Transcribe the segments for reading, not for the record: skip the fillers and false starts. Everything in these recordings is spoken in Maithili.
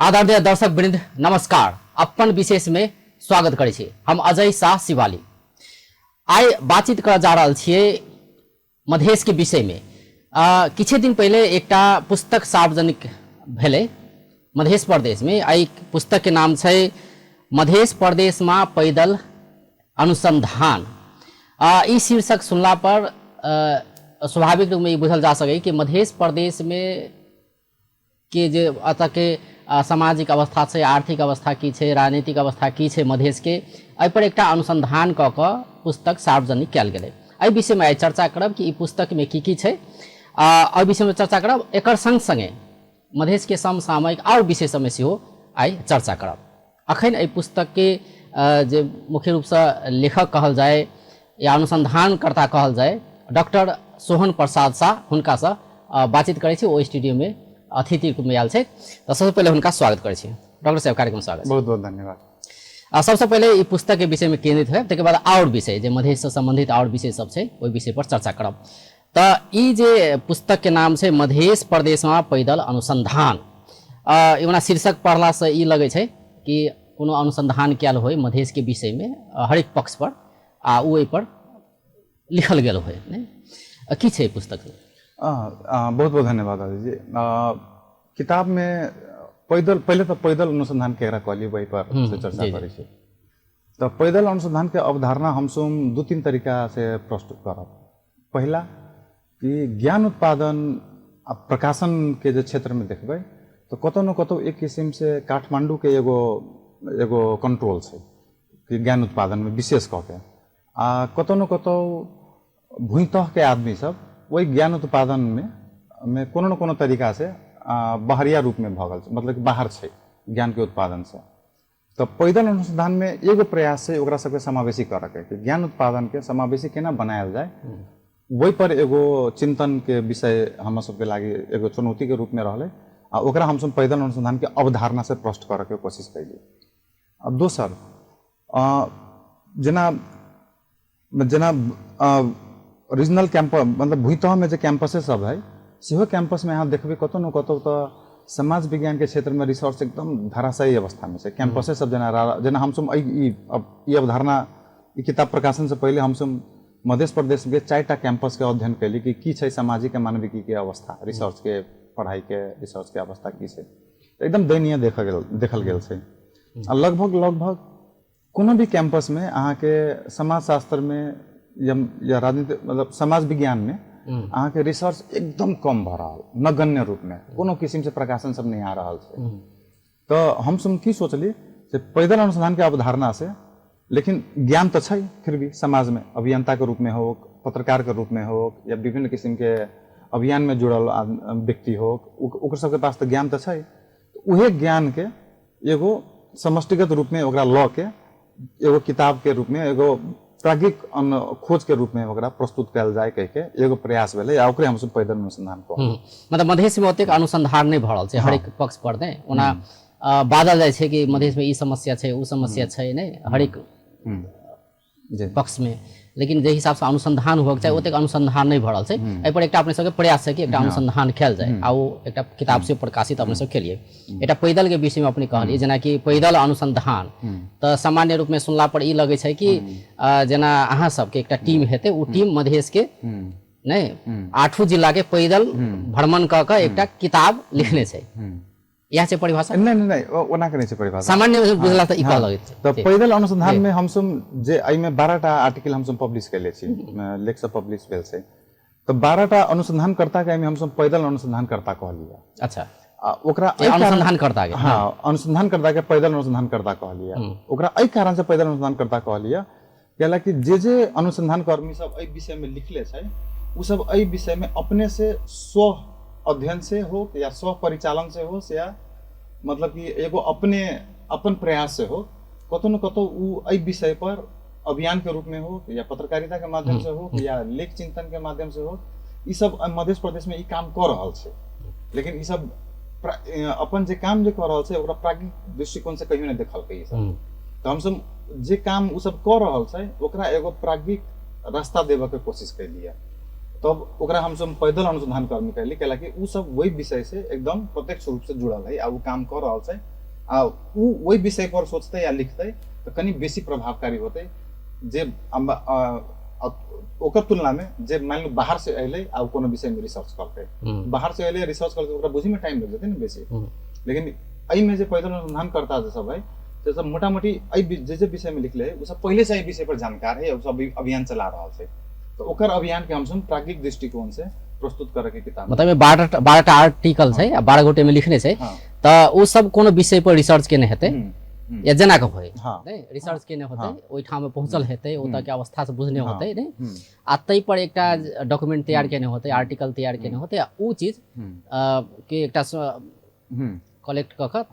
आदरणीय दर्शक वृंद नमस्कार। अपन विशेष में स्वागत करै छी। हम अजय शाह शिवाली आइ बातचीत करऽ जा रहल छियै मधेश के विषय में। किछु दिन पहिले एकटा पुस्तक सार्वजनिक भेलै मधेश प्रदेश में। एहि पुस्तक के नाम छै मधेश प्रदेश में पैदल अनुसंधान। ई शीर्षक सुनला पर स्वाभाविक रूप में ई बुझल जा सकै कि मधेश प्रदेश में के जे एतऽ के सामाजिक अवस्था छै, आर्थिक अवस्था की छै, राजनीतिक अवस्था की छै मधेशके, एहिपर एकटा अनुसंधान कऽ कऽ पुस्तक सार्वजनिक कयल गेलै। एहि विषयमे आइ चर्चा करब कि ई पुस्तकमे की की छै, एहि विषयमे चर्चा करब। एकर सङ्ग सङ्गे मधेशके समसामयिक आओर विषय सबमे सेहो आइ चर्चा करब। अखन एहि पुस्तकके जे मुख्य रूपसँ लेखक कहल जाय या अनुसंधानकर्ता कहल जाय, डॉक्टर सोहन प्रसाद शाह, हुनकासँ बातचीत करै छी। ओ स्टूडियोमे अतिथि रूपमे आयल छथि। तऽ सबसँ पहिले हुनका स्वागत करै छी। डॉक्टर साहब, कार्यक्रम स्वागत। बहुत बहुत धन्यवाद। सबसँ पहिले ई पुस्तकके विषयमे केंद्रित होयब, ताहिके बाद आओर विषय जे मधेशसँ सम्बन्धित आओर विषय सब छै ओहि विषय पर चर्चा करब। तऽ ई जे पुस्तकके नाम छै मधेश प्रदेशमे पैदल अनुसंधान, ओना शीर्षक पढ़लासँ ई लगै छै कि कोनो अनुसंधान कयल होय मधेशके विषयमे हरेक पक्ष पर आ ओ एहिपर लिखल गेल होय। नहि की छै पुस्तक? बहुत बहुत धन्यवाद आदित्य जी। किताबमे पैदल पहिले तऽ पैदल अनुसंधान केकरा कहलियै ओहि पर से चर्चा करै छी। तऽ पैदल अनुसंधानके अवधारणा हमसब दू तीन तरीका से प्रस्तुत करब। पहिला कि ज्ञान उत्पादन आ प्रकाशनके जे क्षेत्रमे देखबै तऽ कतहु ने कतहु एक किसिमसँ काठमाण्डूके एगो एगो कंट्रोल छै कि ज्ञान उत्पादनमे विशेष कऽ के, आ कतहु ने कतहु भूइतहके आदमी सब ओहि ज्ञान उत्पादनमे मे कोनो ने कोनो तरीकासँ बाहरिया रूपमे भऽ गेल छै, मतलब कि बाहर छै ज्ञानके उत्पादनसँ। तऽ पैदल अनुसंधानमे एगो प्रयास छै ओकरा सबके समावेशी करऽके, कि ज्ञान उत्पादनके समावेशी केना बनायल जाय, ओहि पर एगो चिंतनके विषय हमर सबके लागि एगो चुनौतीके रूपमे रहलै आ ओकरा हमसब पैदल अनुसंधानके अवधारणा से प्रश्न करऽके कोशिश कैली। आ दोसर जेना जेना रीजनल कैंपस मतलब भूतहमे जे कैंपसे सब है, सेहो कैंपसमे अहाँ देखबै कतहु ने कतहु तऽ समाज विज्ञानके क्षेत्रमे रिसर्च एकदम धराशायी अवस्थामे छै। कैंपसे सब जेना जेना हमसब ई अवधारणा ई किताब प्रकाशनसँ पहिले हमसब मध्य प्रदेशके 4टा कैंपसके अध्ययन कैली कि की छै सामाजिक मानविकीके अवस्था, रिसर्चके पढ़ाइके रिसर्चके अवस्था की छै। एकदम दयनीय देखल गेल छै। आ लगभग लगभग कोनो भी कैंपसमे अहाँके समाजशास्त्रमे या राजनीति मतलब समाज विज्ञानमे अहाँके रिसर्च एकदम कम भऽ रहल, नगण्य रूपमे, कोनो किसिमसँ प्रकाशन सब नहि आ रहल छै। तऽ हमसब की सोचली से पैदल अनुसंधानके अवधारणा से, लेकिन ज्ञान तऽ छै फिर भी समाजमे अभियंताके रूपमे हो, पत्रकारके रूपमे हो या विभिन्न किसिमके अभियानमे जुड़ल व्यक्ति हो, ओकर सबके पास तऽ ज्ञान तऽ छै। उहे ज्ञानके एगो समष्टिगत रूपमे ओकरा लऽ के एगो किताबके रूपमे एगो प्राज्ञिक खोजके रूपमे ओकरा प्रस्तुत कयल जाय कहिके एगो प्रयास भेलै आ ओकरे हमसब पैदल अनुसंधान कहलियै। मतलब मधेशमे ओतेक अनुसंधान नहि भऽ रहल छै हरेक पक्ष पर। नहि ओना बाजल जाइ छै कि मधेशमे ई समस्या छै ओ समस्या छै, नहि हरेक पक्षमे, लेकिन जे हिसाबसँ अनुसंधान होबक चाही ओतेक अनुसंधान नहि भऽ रहल छै। एहिपर एकटा अपने सबके प्रयास छै कि एकटा अनुसंधान कयल जाय आ ओ एकटा किताब से प्रकाशित अपने सब केलियै। एकटा पैदलके विषयमे अपने कहलियै जेनाकि पैदल अनुसंधान तऽ सामान्य रूपमे सुनला पर ई लगै छै कि जेना अहाँ सबके एकटा टीम हेतै, ओ टीम मधेशके नहि 8 जिलाके पैदल भ्रमण कऽ कऽ एकटा किताब लिखने छै। इएह छै परिभाषा? नहि नहि नहि, ओना के नहि छै परिभाषा। सामान्य बुझला तऽ ई कहऽ लगैत छै। तऽ पैदल अनुसंधानमे हमसब जे एहिमे 12टा आर्टिकल हमसब पब्लिश कयले छी, लेख सब पब्लिश भेल छै, तऽ 12टा अनुसंधानकर्ताके एहिमे हमसब पैदल अनुसंधानकर्ता कहलियै। अच्छा। आ ओकरा अनुसंधानकर्ता के? हाँ, अनुसंधानकर्ता के पैदल अनुसंधानकर्ता कहलियै। ओकरा एहि कारण से पैदल अनुसंधानकर्ता कहलियै कैलाकि जे जे अनुसंधान कर्मी सब एहि विषयमे लिखले छै ओ सब एहि विषयमे अपने से स्व अध्ययन से हो या स्व परिचालन से हो या मतलब कि एगो अपने अपन प्रयास से हो, कतहु न कतहु ओ एहि विषय पर अभियान के रूप में हो या पत्रकारिता के माध्यम से हो या लेख चिंतन के माध्यम से हो, ई सब मध्य प्रदेश में ई काम कऽ रहल छै। लेकिन ई सब अपन जे काम जे कऽ रहल छै ओकरा प्राज्ञिक दृष्टिकोण से कहियो नहि देखलकै ई सब। तऽ हमसब जे काम ओ सब कऽ रहल छै ओकरा एगो प्राज्ञिक रास्ता देबऽ के कोशिश कैलियै, तब ओकरा हमसब पैदल अनुसंधान कर्मी कैली, कैलाकि ओ सब वही विषय से एकदम प्रत्यक्ष रूप से जुड़ल है आ ओ काम कऽ रहल छै। आ उ ओहि विषय पर सोचतै आ लिखतै तऽ कनि बेसी प्रभावकारी होतै जे ओकर तुलना में जे मान लो बाहर से अयलै आ कोनो विषय में रिसर्च करतै। बाहर से अयलै, रिसर्च करतै, ओकरा बुझे में टाइम लग जेतै ने बेसी। लेकिन एहिमे जे पैदल अनुसंधान करता जे सब है, से सब मोटा मोटी एहि जे जे विषय में लिखले है, ओ सब पहिले से एहि विषय पर जानकार है, ओ सब अभियान चला रहल छै। तऽ ओकर अभियान के हमसब प्राज्ञिक दृष्टिकोण से प्रस्तुत करे के किताब। मतलब 12 12टा आर्टिकल छै आ 12 गोटे में लिखने छै। तऽ ओ सब कोनो विषय पर रिसर्च केने हेतै या जेना के होय, नहि रिसर्च केने होतै, ओहिठाम पहुँचल हेतै, ओतऽ के अवस्था से बुझने होतै, नहि आ ताहि पर एकटा डॉक्यूमेंट तैयार केने होतै, आर्टिकल तैयार केने होतै आ ओ चीज के एकटा कलेक्ट कऽ कऽ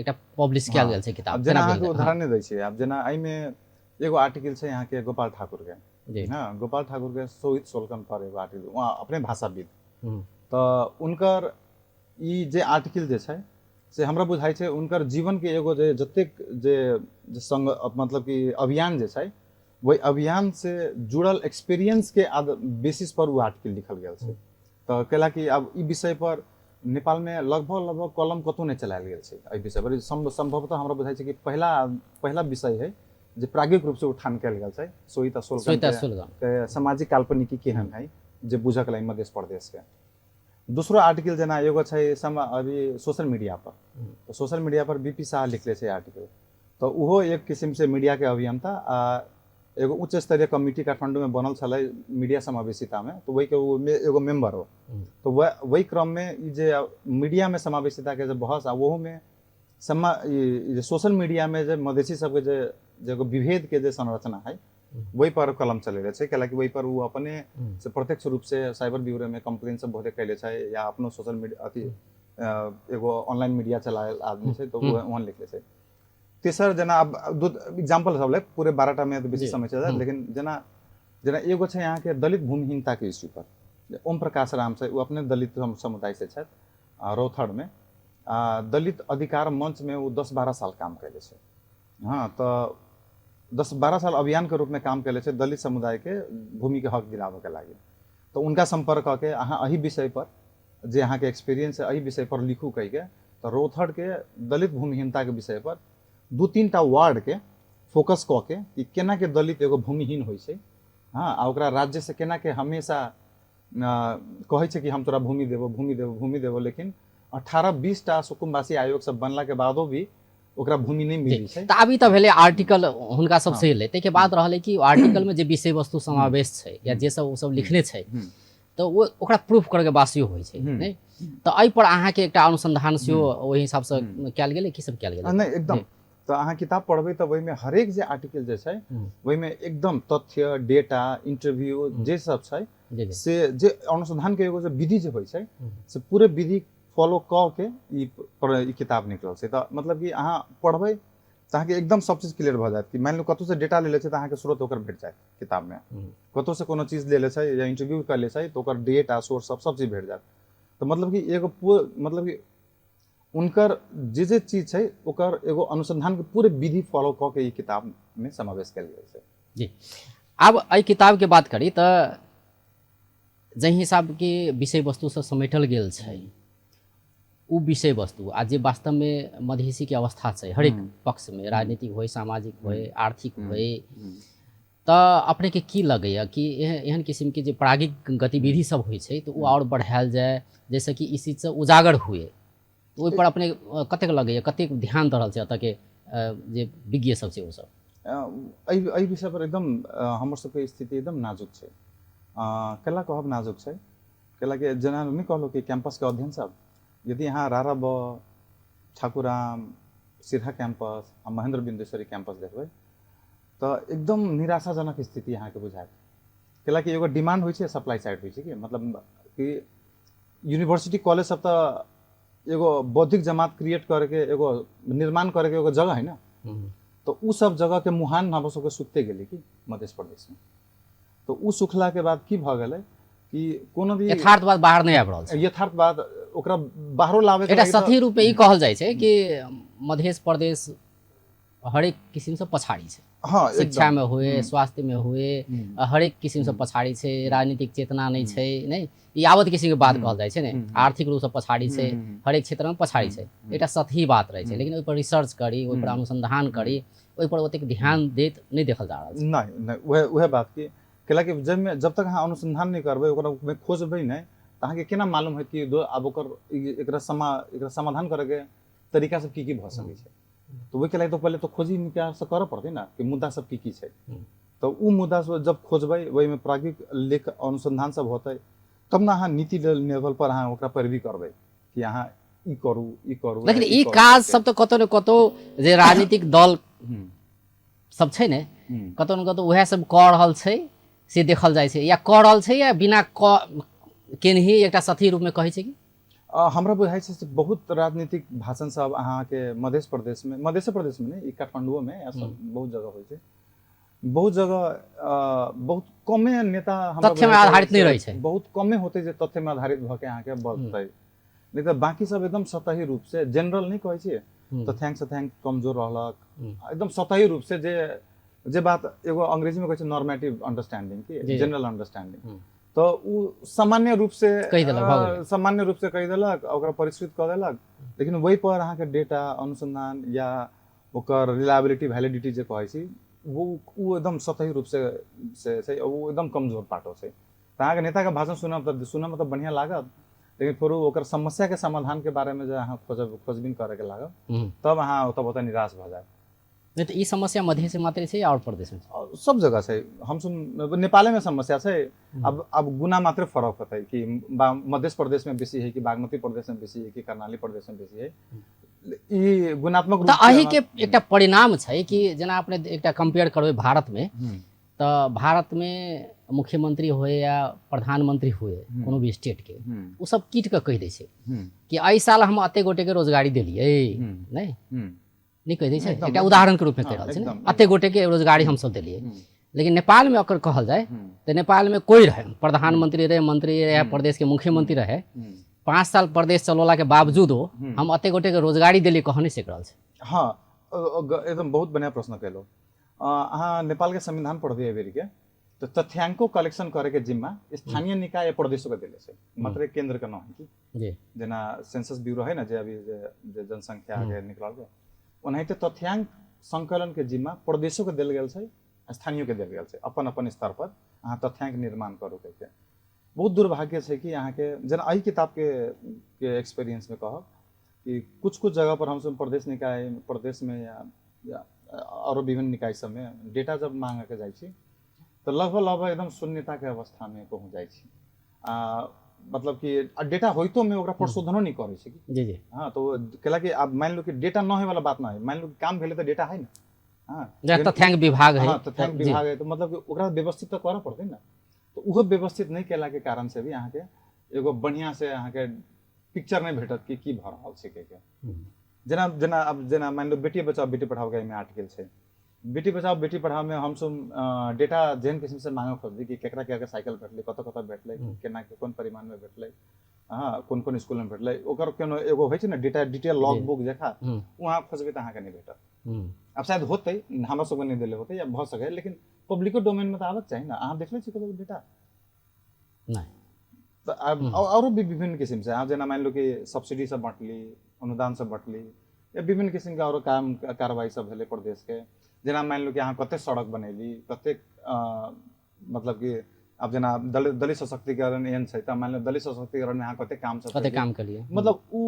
एकटा पब्लिश कयल गेल छै किताब। जेना अहाँके उदाहरण दै छियै, आब जेना एहिमे एगो आर्टिकल छै अहाँके गोपाल ठाकुर के। हँ, गोपाल ठाकुर के सोहित सोलकन पर एगो आर्टिकल, वहाँ अपने भाषाविद, तऽ उनकर ई जे आर्टिकल जे छै से हमरा बुझाइ छै उनकर जीवनके एगो जे जतेक जे जे संग मतलब कि अभियान जे छै, ओहि अभियान से जुड़ल एक्सपीरियंसके बेसिस पर ओ आर्टिकल लिखल गेल छै। तऽ कैला कि आब ई विषय पर नेपालमे लगभग लगभग कलम कतहु नहि चलायल गेल छै एहि विषय पर। सम्भवतः हमरा बुझाइ छै कि पहिला पहिला विषय है जे प्राज्ञिक रूप से उठान कयल गेल छै सोहित सोलकन के सामाजिक काल्पनिकी केहन है जे बुझक लागि मध्य प्रदेश के। दोसरो आर्टिकल जेना एगो छै अभी सोशल मीडिया पर, तऽ सोशल मीडिया पर बीपी शाह लिखले छै आर्टिकल। तऽ ओहो एक किसिम से मीडिया के अभियंता आ एगो उच्च स्तरीय कमिटी काठमांडू में बनल छलै मीडिया समावेशिता में, तऽ वही के ओ एगो मेंबर हो। तऽ वह वही क्रम में ई जे मीडिया में समावेशिता के जे बहस आ ओहू में समा ई जे सोशल मीडिया में जे मधेसी सबके जे जे एगो विभेद के जे संरचना है, वही पर कलम चलेले छै। कैलाकि वही पर ओ अपने से प्रत्यक्ष रूप से साइबर ब्यूरो में कंप्लेन सब बहुते कैले छै या अपनो सोशल मीडिया अथी एगो ऑनलाइन मीडिया चलायल आदमी छै, तऽ ओ वहाँ लिखले छै। तेसर जेना आब दू एग्जाम्पल सब ले, पूरे 12टा में तऽ बेसी समय चल जायत, लेकिन जेना जेना एगो छै अहाँके दलित भूमिहीनता के इश्यू पर, जे ओम प्रकाश राम छै, ओ अपने दलित समुदाय से छथि आ रौथड़मे आ दलित अधिकार मंच में ओ 10-12 साल काम कैले छै। हाँ, तऽ 10-12 साल अभियान के रूप में काम कैले छै दलित समुदाय के भूमि के हक दिलाबऽ के लागि। तऽ उनका संपर्क कऽ के अहाँ एहि विषय पर जे अहाँके एक्सपीरियंस है, एहि विषय पर लिखू कहि के, तऽ रौथड़ के दलित भूमिहीनता के विषय पर दू तीन टा वार्ड के फोकस कऽ के कि केना के दलित एगो भूमिहीन होइ छै, हाँ, आ ओकरा राज्य से केना के हमेशा कहै छै कि हम तोरा भूमि देबो, भूमि देबो, भूमि देबो, लेकिन 18-20 टा सुकुम्बासी आयोग सब बनला के बादो भी ओकरा भूमि नहि मिलै छै। तऽ आब ई तऽ भेलै आर्टिकल हुनका सबसँ एलै। ताहिके बाद रहलै कि आर्टिकलमे जे विषय वस्तु समावेश छै या जे सब ओ सब लिखने छै, तऽ ओ ओकरा प्रूफ करैके बात सेहो होइ छै, नहि तऽ एहि पर अहाँके एकटा अनुसंधान सेहो ओहि हिसाबसँ कयल गेलै, की सब कयल गेलै? नहि, एकदम। तऽ अहाँ किताब पढ़बै तऽ ओहिमे हरेक जे आर्टिकल जे छै, ओहिमे एकदम तथ्य, डेटा, इंटरव्यू जे सब छै, से जे अनुसंधान के एगो जे विधि जे होइ छै, से पूरे विधि फॉलो कऽ के ई किताब निकलल छै। तऽ मतलब कि अहाँ पढ़बै तऽ अहाँके एकदम सब चीज क्लियर भऽ जायत कि मानि लू कतहुसँ डेटा लेले छै तऽ अहाँके स्रोत ओकर भेट जायत किताबमे। कतहुसँ कोनो चीज लेले छै या इंटरव्यू कर ले छै तऽ ओकर डेट आ सोर्स सब सब चीज भेट जायत। तऽ मतलब कि एगो मतलब कि उनकर जे जे चीज छै, ओकर एगो अनुसंधान के पूरे विधि फॉलो कऽ के ई किताब में समावेश कयल गेल छै। जी, आब एहि किताबके बात करी तऽ जाहि हिसाबके विषय वस्तुसँ समेटल गेल छै, ओ विषय वस्तु आ जे वास्तवमे मधेसीके अवस्था छै हरेक पक्षमे, राजनीतिक होइ, सामाजिक होइ, आर्थिक होइ, तऽ अपनेके की लगैए कि एहन किसिमके जे प्राज्ञिक गतिविधि सब होइ छै तऽ ओ आओर बढ़ायल जाय, जाहिसँ कि ई चीजसँ उजागर हुए? तऽ ओहिपर अपने कतेक लगैए, कतेक ध्यान दऽ रहल छै एतऽके जे विज्ञ सब छै ओसब? एहि एहि विषय पर एकदम हमर सबके स्थिति एकदम नाजुक छै। केला कहब नाजुक छै? कैलाकि जेना नहि कहलहुँ कि कैंपसके अध्ययन सब, यदि अहाँ रारा ब ठाकुराम, सिरहा कैंपस आ महेंद्र बिंदेश्वरी कैंपस देखबै तऽ एकदम निराशाजनक स्थिति अहाँके बुझायत। कैलाकि एगो डिमांड होइ छै, सप्लाई साइड होइ छै कि मतलब कि यूनिवर्सिटी कॉलेज सब तऽ एगो बौद्धिक जमात क्रिएट करके, एगो निर्माण करके एगो जगह है ना। तऽ उ सब जगह के मुहान हमर सबके सुखते गेलै कि मध्य प्रदेश में। तऽ उ सुखला के बाद की भऽ गेलै कि कोनो भी यथार्थवाद बाहर नहि आबि रहल छै। यथार्थवाद ओकरा बाहरो लाबे के एकटा सतही रूपमे ई कहल जाइ छै कि मध्य प्रदेश हरेक किसिमसँ पछाडि छै। हँ, शिक्षामे हुए, स्वास्थ्यमे हुए, हरेक किसिमसँ पछाडि छै। राजनीतिक चेतना नहि छै, नहि ई आवत किसिमके बात कहल जाइ छै ने, आर्थिक रूपसँ पछाडि छै, हरेक क्षेत्रमे पछाडि छै, एकटा सतही बात रहै छै। लेकिन ओहिपर रिसर्च करी, ओहिपर अनुसंधान करी, ओहिपर ओतेक ध्यान दैत नहि देखल जा रहल छै। नहि नहि, उएह उएह बात कि कैलाकि जबमे जब तक अहाँ अनुसंधान नहि करबै, ओकरा खोजबै नहि, तऽ अहाँके केना मालूम होयत कि आब ओकर एकरा एकरा समाधान करैके तरीका सब की की भऽ सकै छै। तऽ ओहिके लागि तऽ पहिले तऽ खोजी निकाल से करऽ पड़तै ने कि मुद्दा सब की की छै। तऽ ओ मुद्दा सब जब खोजबै, ओहिमे प्राज्ञिक लेख अनुसंधान सब होतै, तब ने अहाँ नीति लेवल पर अहाँ ओकरा पैरवी करबै कि अहाँ ई करू, ई करू। लेकिन ई काज सब तऽ कतौ ने कतौ जे राजनीतिक दल सब छै ने, कतौ ने कतौ उएह सब कऽ रहल छै से देखल जाइ छै, या कऽ रहल छै या बिना कऽ केनही एकटा सतही रूपमे कहै छै कि हमरा बुझाइ छै से बहुत राजनीतिक भाषण सब अहाँके मध्य प्रदेशमे, मधेश प्रदेशमे नहि, ई काठमांडुओमे या सब बहुत जगह होइ छै, बहुत जगह बहुत कमे नेता तथ्यमे आधारित नहि रहै छै, बहुत कमे होतै जे तथ्यमे आधारित भऽ के अहाँके बजतै, नहि तऽ बाकी सब एकदम सतही रूप से जनरल नहि कहै छियै, तथ्यांक सथ्यांक कमजोर रहलक, एकदम सतही रूप से जे जे बात एगो अंग्रेजीमे कहै छै नॉर्मेटिव अंडरस्टैंडिंग कि जनरल अंडरस्टैंडिंग, तऽ ओ सामान्य रूप से कहि देलक, सामान्य रूप से कहि देलक, ओकरा परिष्कृत कऽ देलक, लेकिन ओहि पर अहाँके डेटा अनुसंधान या ओकर रिलायबिलिटी वैलिडिटी जे कहै छी वो ओ एकदम सतही रूप से छै, ओ एकदम कमजोर पाटो छै। तऽ अहाँके नेताके भाषण सुनब तऽ सुनऽमे तऽ बढ़िआँ लागत, लेकिन फेरो ओकर समस्याके समाधानके बारेमे जे अहाँ खोजबीन करैके लागब तब अहाँ ओतऽ ओतऽ निराश भऽ जायब। नहि तऽ ई समस्या मधेश मात्रे छै या आओर प्रदेशमे छै? सब जगह छै, हम सब नेपालेमे समस्या छै। अब गुना मात्रे फरक होतै कि मध्य प्रदेशमे बेसी है कि बागमती प्रदेशमे बेसी है कि कर्णाली प्रदेशमे बेसी है, ई गुणात्मक तऽ एहिके एकटा परिणाम छै कि जेना अपने एकटा कम्पेयर करबै भारतमे, तऽ भारतमे मुख्यमंत्री होए या प्रधानमंत्री होए कोनो भी स्टेटके, ओ सब कीट कऽ कहि दै छै कि एहि साल हम एते गोटेके रोजगारी देलियै, नहि नहि कहि दै छै, एकटा उदाहरणके रूपमे कहि रहल छै ने, एते गोटेके रोजगारी हमसब देलियै। लेकिन नेपालमे अगर कहल जाय तऽ नेपालमे कोइ रहै, प्रधानमंत्री रहै, मंत्री रहै, प्रदेशके मुख्यमंत्री रहै, 5 साल प्रदेश चलौलाके बावजूदो हम एते गोटेके रोजगारी देलियै कह नहि सकि रहल छै। हँ, एकदम बहुत बढ़िआँ प्रश्न केलहुँ। अहाँ नेपालके संविधान पढ़बै एहि बेरके तऽ तथ्यांको कलेक्शन करैके जिम्मा स्थानीय निकाय या प्रदेशोके देले छै, मात्र केंद्रके न है कि जेना सेंसस ब्यूरो है ने जे अभी जे जनसंख्या के निकलल के, ओनाहिते तथ्यांक संकलन के जिम्मा प्रदेशोके देल गेल छै, स्थानीयोके देल गेल छै, अपन अपन स्तर पर अहाँ तथ्यांक निर्माण करू कहिके। बहुत दुर्भाग्य छै कि अहाँके जेना एहि किताबके के एक्सपीरियंसमे कहब कि कुछ कुछ जगह पर हमसब प्रदेश निकाय प्रदेशमे या औरो विभिन्न निकाय सबमे डेटा जब मांगके जाइ छी तऽ लगभग लगभग एकदम शून्यताके अवस्थामे पहुँच जाइ छी। मतलब कि डेटा होइतोमे ओकरा प्रशोधनो नहि करै छै कि। जी जी। हाँ, तो कैलाकि आब मानि लो कि डेटा न होय वाला बात न है, मानि लो कि काम भेलै तऽ डेटा है ने। हाँ, तथ्यांक विभाग है। हाँ, तथ्यांक विभाग है, तऽ मतलब कि ओकरा व्यवस्थित तऽ करऽ पड़तै ने, तऽ ओहो व्यवस्थित नहि केलाके कारण से भी अहाँके एगो बढ़िआँ से अहाँके पिक्चर नहि भेटत कि की भऽ रहल छै के। जेना जेना अब जेना मानि लो बेटी बचाओ बेटी पढ़ाओ के एहिमे आर्टिकल छै, बेटी बचाओ बेटी पढ़ाओमे हमसब डेटा जेहन किसिमसँ मांगऽ खोजली कि केकरा केकरा साइकिल भेटलै, कतऽ कतऽ भेटलै, केना कोन परिमाणमे भेटलै, हाँ कोन कोन स्कूलमे भेटलै, ओकर कोनो एगो होइ छै ने डेटा डिटेल लॉग बुक जकाँ, ओ अहाँ खोजबै तऽ अहाँके नहि भेटत। आब शायद होतै, हमरा सबके नहि देले होतै या भऽ सकै, लेकिन पब्लिको डोमेनमे तऽ आबक चाही ने। अहाँ देखले छी कतौ डेटा? नहि। तऽ आब औरो भी विभिन्न किसिम से अहाँ जेना मानि लो कि सब्सिडी सब बाँटली, अनुदान सब बाँटली, या विभिन्न किसिमके औरो काम कार्रवाई सब भेलै प्रदेशके। जेना मानि लो कि अहाँ कतेक सड़क बनैली, कतेक मतलब कि आब जेना दलित सशक्तिकरण एहन छै तऽ मानि लो दलित सशक्तिकरणमे अहाँ कतेक काम सब कतेक काम केलियै, मतलब ओ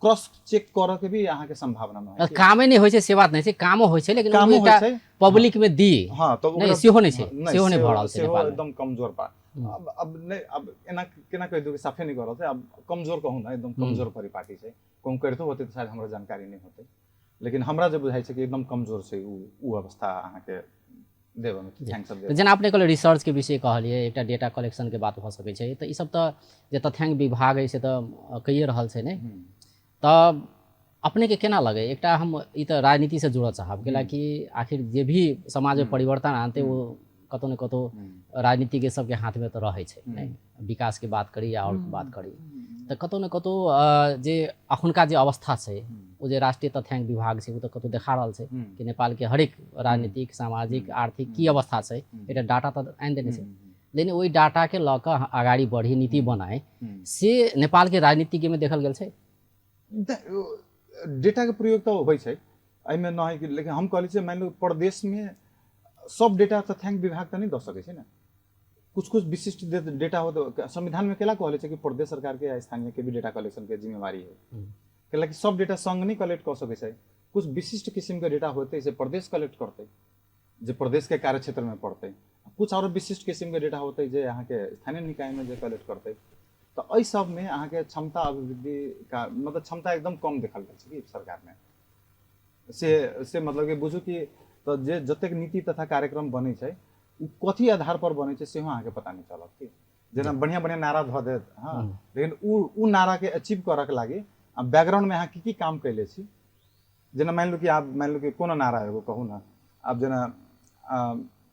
क्रॉस चेक करऽ के भी अहाँके संभावना नहि है। कामे नहि होइ छै से बात नहि छै, कामो होइ छै लेकिन कामो होइ छै पब्लिक में दी। हाँ, तो नहि सेहो नहि छै, सेहो नहि भऽ रहल छै नेपालमे, एकदम कमजोर पा। अब नहि, अब एना केना कहि दू कि साफे नहि कऽ रहल छै, आब कमजोर कहू ने, एकदम कमजोर परिपाटी छै। कहूँ करितो होतै तऽ शायद हमरा जानकारी नहि होतै, लेकिन हमरा जे बुझाइ छै कि एकदम कमजोर छै ओ अवस्था अहाँके देबऽमे। Thanks सब। जेना अपने कहलियै रिसर्चके विषय कहलियै, एकटा डेटा कलेक्शनके बात भऽ सकै छै, तऽ ई सब तऽ जे तथ्यांक विभाग है से तऽ कहिए रहल छै ने। तऽ अपनेके केना लगै, एकटा हम ई तऽ राजनीतिसँ जुड़ऽ चाहब, कैलाकि आखिर जे भी समाजमे परिवर्तन आनतै ओ कतहु ने कतहु राजनीतिके सबके हाथमे तऽ रहै छै ने, विकासके बात करी या आओर बात करी, तऽ कतहु ने कतहु जे अखुनका जे अवस्था छै ओ ओ जे राष्ट्रीय तथ्यांक विभाग छै ओ तऽ कतौ देखा रहल छै कि नेपालके हरेक राजनीतिक, सामाजिक, आर्थिक की अवस्था छै, एकटा डाटा तऽ आनि देने छै। लेकिन ओहि डाटाके लऽ कऽ अगाडि बढ़ी, नीति बनाए, से नेपालके राजनीतिमे देखल गेल छै। डेटाके प्रयोग तऽ होइ छै एहिमे न है कि, लेकिन हम कहै छियै मानि लियौ प्रदेशमे सब डेटा तथ्यांक विभाग तऽ नहि दऽ सकै छै ने, कुछ कुछ विशिष्ट डेटा हो तऽ संविधानमे केला कहले छै कि प्रदेश सरकार के या स्थानीय के भी डेटा कलेक्शन के जिम्मेवारी है, कैला कि सब डेटा संग नहीं कलेक्ट कर सकै छै, कुछ विशिष्ट किस्म के डेटा होते से प्रदेश कलेक्ट करते जे प्रदेश के कार्य क्षेत्र में पड़ते, कुछ और विशिष्ट किस्म के डेटा होते जे अहाँ के स्थानीय निकाय में जे कलेक्ट करते। तो एहि सब में अहाँ के क्षमता अभिवृद्धि का मतलब क्षमता एकदम कम देखल गेल छै कि सरकार में, से मतलब कि बुझू कि तऽ जे जतेक नीति तथा कार्यक्रम बनै छै ओ कथी आधार पर बनै छै सेहो अहाँके पता नहि चलत कि जेना बढ़िया बढ़िया नारा धऽ देत, हाँ, लेकिन उ नारा के अचीव करऽ के लागी आ बैकग्राउंड में अहाँ की की काम कैले छी। जेना मानि लू कि आब मानि लू कि कोनो नारा एगो कहू ने, आब जेना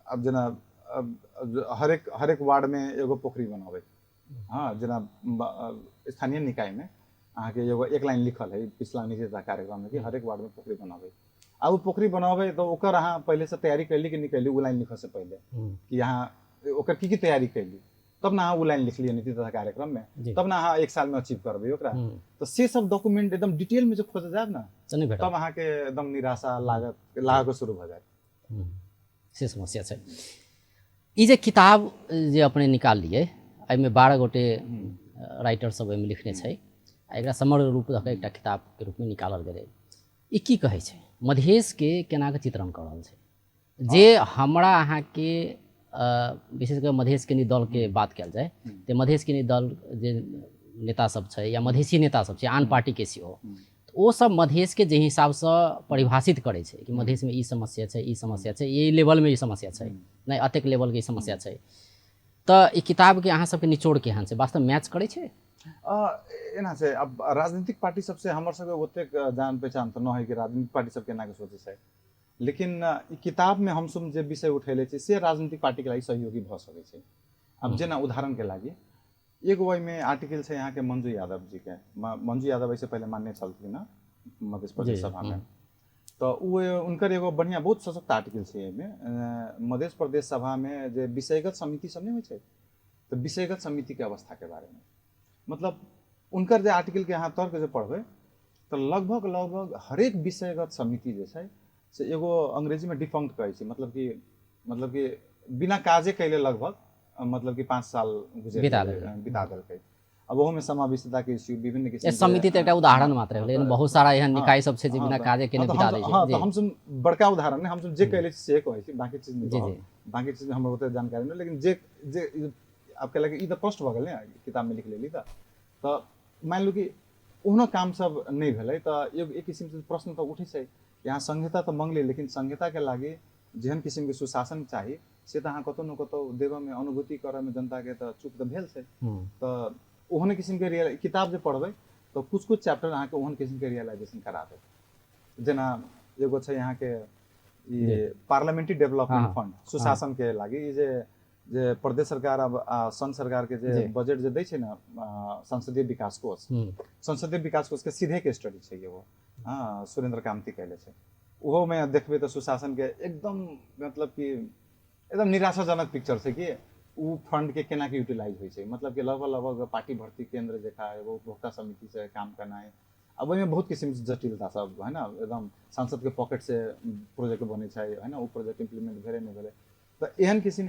आब जेना हरेक हरेक वार्ड में एगो पोखरी बनाबै, हाँ, जेना स्थानीय निकाय में अहाँके एगो एक लाइन लिखल है पिछला नीति तथा कार्यक्रम में कि हरेक वार्ड में पोखरी बनाबै। आ ओ पोखरी बनाबै तऽ ओकर अहाँ पहिले से तैयारी कैली कि नहि कैली ओ लाइन लिखऽ से पहिले कि अहाँ ओकर की की तैयारी कैली, तब ना अहाँ ओ लाइन लिखलियै नीति तथा कार्यक्रम में, तब ना अहाँ एक साल में अचीव करबै ओकरा। तऽ से सब डॉक्यूमेंट एकदम डिटेल में जे खोजऽ जायब ना तब अहाँके एकदम निराशा लागत लागऽ शुरू भऽ जायत। से समस्या छै। ई जे किताब जे अपने निकाललियै एहिमे 12 गोटे राइटर सब एहिमे लिखने छै, आ एकरा समग्र रूप दऽ कऽ एकटा किताबके रूपमे निकालल गेलै। ई की कहै छै, मधेशके केना कऽ चित्रण कऽ रहल छै? जे हमरा अहाँके विशेष कऽ मधेश केन्द्रीय दलके बात कयल जाय तऽ मधेश केन्द्रीय दल जे नेता सब छै या मधेशी नेता सब छै आन पार्टीके सेहो, ओ सब मधेशके जे हिसाबसँ परिभाषित करै छै कि मधेशमे ई समस्या छै, ई समस्या छै, ई लेवलमे ई समस्या छै, नहि एतेक लेवलके ई समस्या छै, तऽ ई किताबके अहाँ सबके निचोड़ केहन छै, वास्तव मैच करै छै? एना छै, अब राजनीतिक पार्टी सबसे हमर सबके ओतेक जान पहचान तऽ न है कि राजनीतिक पार्टी सब केना के सोचै छै, लेकिन ई किताबमे हमसब जे विषय उठेले छी से राजनीतिक पार्टीके लागि सहयोगी भऽ सकै छै। अब जेना उदाहरणके लागि एगो ओहिमे आर्टिकल छै अहाँके मंजू यादव जीके, मंजू यादव एहिसँ पहिले मान्य छलखिन हँ मध्य प्रदेश सभामे, तऽ ओ हुनकर एगो बढ़िआँ बहुत सशक्त आर्टिकल छै एहिमे। मध्य प्रदेश सभामे जे विषयगत समिति सब नहि होइ छै, तऽ विषयगत समितिके अवस्थाके बारेमे मतलब हुनकर जे आर्टिकलके अहाँ तर्क जे पढ़बै तऽ लगभग लगभग हरेक विषयगत समिति जे छै से एगो अंग्रेजीमे डिफंक्ट कहै छै, मतलब कि बिना काजे कैले लगभग मतलब कि 5 साल गुजर बिता देलकै। अब ओहोमे समावेशिता के इश्यू विभिन्न किसिम समिति तऽ एकटा उदाहरण मात्र भेलै, बहुत सारा एहन निकाय सब छै जे बिना काजे केने बिता दै छै। हां, तऽ हमसब बड़का उदाहरण नहि, हमसब जे कहले से कहै छी, बाकी चीज नहि कहब, बाकी चीज हमरा ओते जानकारी नहि, लेकिन जे जे आब कहलक ई तऽ कष्ट भऽ गेल ने किताबमे लिख लेली तऽ मानि लू कि ओहनो काम सब नहि भेलै तऽ एक किसिमसँ प्रश्न तऽ उठै छै। यहाँ संहिता तऽ मंगलै, लेकिन संहिताके लागि जेहन किसिमके सुशासन चाही से तऽ अहाँ कतौ न कतौ देबऽमे अनुभूति करऽमे जनताके तऽ चूक तऽ भेल छै। तऽ ओहन किसिमके रियल किताब जे पढ़बै तऽ कुछ कुछ चैप्टर अहाँके ओहन किसिमके रियलाइजेशन करा देत। जेना एगो छै अहाँके ई पार्लियामेंट्री डेवलपमेंट फंड सुशासन के लागि, ई जे जे प्रदेश सरकार अब संघ सरकार के जे बजट जे दै छै ने संसदीय विकास कोष, संसदीय विकास कोष के सीधे के स्टडी छै एगो, हाँ, सुरेंद्र कामती कैले छै। ओहो में देखबै तऽ सुशासन के एकदम मतलब कि एकदम निराशाजनक पिक्चर छै कि उ फंड के केना के यूटिलाइज होइ छै, मतलब कि लगभग लगभग पार्टी भर्ती केंद्र जकाँ एगो उपभोक्ता समिति से काम करनाइ। अब ओहिमे बहुत किसिम के जटिलता सब है ना, एकदम सांसद के पॉकेट से प्रोजेक्ट बनै छै है ना, ओ प्रोजेक्ट इम्प्लीमेंट भेलै नहि भेलै, तऽ एहन किसिम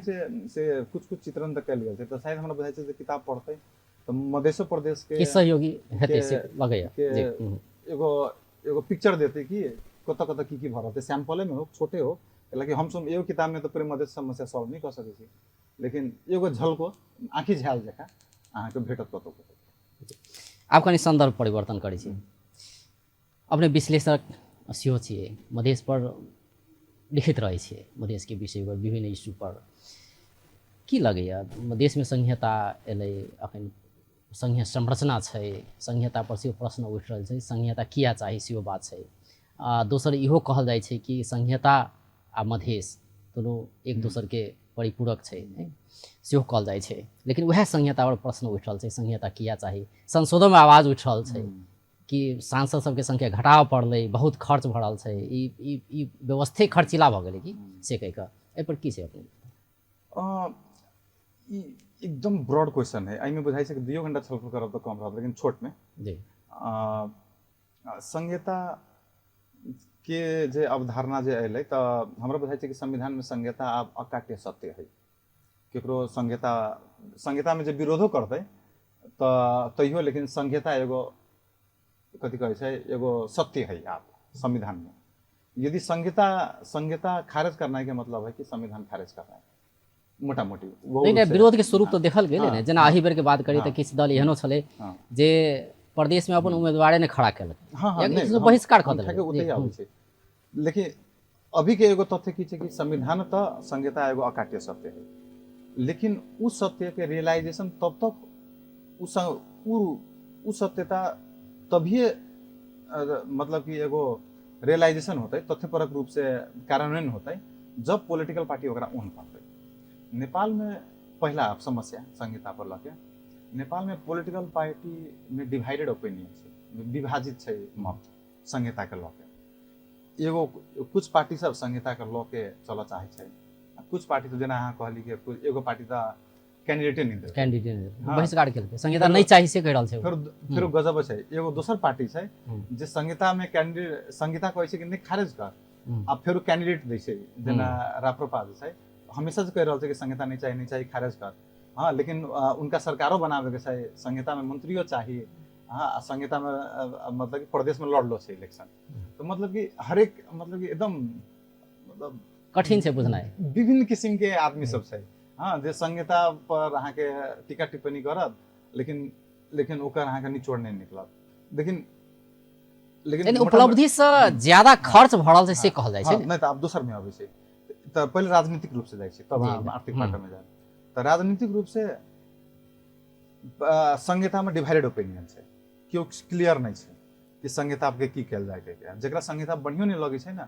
से कुछ कुछ चित्रण तऽ कयल गेल छै। तऽ शायद हमरा बुझाइ छै जे किताब पढ़तै तऽ मधेशो प्रदेश के सहयोगी हेतै से लगैया एगो एगो पिक्चर देतै कि कतऽ कतऽ की की भऽ रहल छै, सैंपले में हो छोटे हो, लेकिन हमसब एगो किताब में तऽ पूरे मधेश समस्या सॉल्व नहि कऽ सकै छी, लेकिन एगो झलको आँखि झायल जकाँ अहाँके भेटत कतौ कतौ। आब कनि सन्दर्भ परिवर्तन करै छी, अपने विश्लेषक सेहो छियै, मधेश पर लिखैत रहै छियै, मधेशके विषय पर विभिन्न इश्यू पर, की लगैया मधेशमे संघीयता एलै, अखन संघीय संरचना छै, संघीयता पर सेहो प्रश्न उठि रहल छै, संघीयता किया चाही सेहो बात छै। आ दोसर इहो कहल जाइ छै कि संघीयता आ मधेश दुनू एक दोसरके परिपूरक छै, सेहो कहल जाइ छै, लेकिन वएह संघीयता पर प्रश्न उठि रहल छै, संघीयता किया चाही, संसदोमे आवाज उठि रहल छै, कि सांसद सबके संख्या घटाबऽ पड़लै, बहुत खर्च भऽ रहल छै, ई ई ई व्यवस्थे खर्चीला भऽ गेलै कि से कहि कऽ, एहिपर की छै अपने? ई एकदम ब्रॉड क्वेश्चन है। एहिमे बुझाइ छै कि 2 घंटा छलफल करब तऽ कम रहत, लेकिन छोटमे जी संहिता के जे अवधारणा जे अयलै तऽ हमरा बुझाइ छै कि संविधानमे संहिता आब अकाट्य सत्य है। केकरो संहितामे जे विरोधो करतै तऽ तैयो, लेकिन संहिता एगो कथी कहै छै, एगो सत्य है आब संविधानमे। यदि संहिता खारिज करनाइ के मतलब है कि संविधान खारिज करनाइ, मोटा मोटी। नहीं नहीं, विरोध के स्वरूप तो देखल गेलै ने। जेना एहि बेर के बात करी तऽ किछु दल एहनो छलै जे प्रदेश में अपन उम्मीदवारे ने खड़ा केलक, बहिष्कार कऽ देलक। ओतहि आबै छै। लेकिन अभी के एगो तथ्य की छै कि संविधान तऽ संहिता एगो अकाट्य सत्य है, लेकिन उ सत्य के रियलाइजेशन तब तक उ सत्यता तभिए मतलब कि एगो रियलाइजेशन होतै, तथ्यपरक रूप से कार्यान्वयन होतै जब पॉलिटिकल पार्टी ओकरा ओन करतै। नेपाल में पहला समस्या संहिता पर लके, नेपाल में पॉलिटिकल पार्टी में डिवाइडेड ओपिनियन छै, विभाजित छै मत संहिता के लके। एगो कुछ पार्टी सब संहिता के लके चलऽ चाहै छै, कुछ पार्टी तो जेना अहाँ कहली कि एगो पार्टी तऽ कैंडिडेटे नहीं देलकै, कैंडिडेट बहिष्कार केलकै, संहिता नहीं चाही से कहि रहल छै। फेर गजब छै, एगो दोसर पार्टी छै जे संहिता में कैंडिडेट, संहिता कहै छै कि नहीं खारिज कर, आ फेर कैंडिडेट दै छै, जेना राप्रपा जे छै हमेशा से कहि रहल छै कि संहिता नहीं चाही, नहीं चाही, खारिज कर। हाँ, लेकिन उनका सरकारो बनाबे के छै, संहिता में मंत्रियो चाही, हाँ, संहिता में मतलब कि प्रदेश में लड़लो छै इलेक्शन, तो मतलब कि हरेक मतलब कि एकदम मतलब कठिन छै बुझनाइ। विभिन्न किसिम के आदमी सब छै, हाँ, जे संहिता पर अहाँके टीका टिप्पणी करत, लेकिन लेकिन ओकर अहाँके निचोड़ नहि निकलत। लेकिन लेकिन उपलब्धि से ज्यादा खर्च भऽ रहल छै से कहल जाइ छै। नहि तऽ आब दोसर मे अबै छै, तऽ पहिले राजनीतिक रूप से जाइ छै तब आर्थिक पाटो में जाए। तऽ राजनीतिक रूप से संहिता में डिवाइडेड ओपिनियन छै, केओ क्लियर नहि छै कि संहिता के की कयल जाय के। जकरा संहिता बढ़ियो नहि लगै छै ने,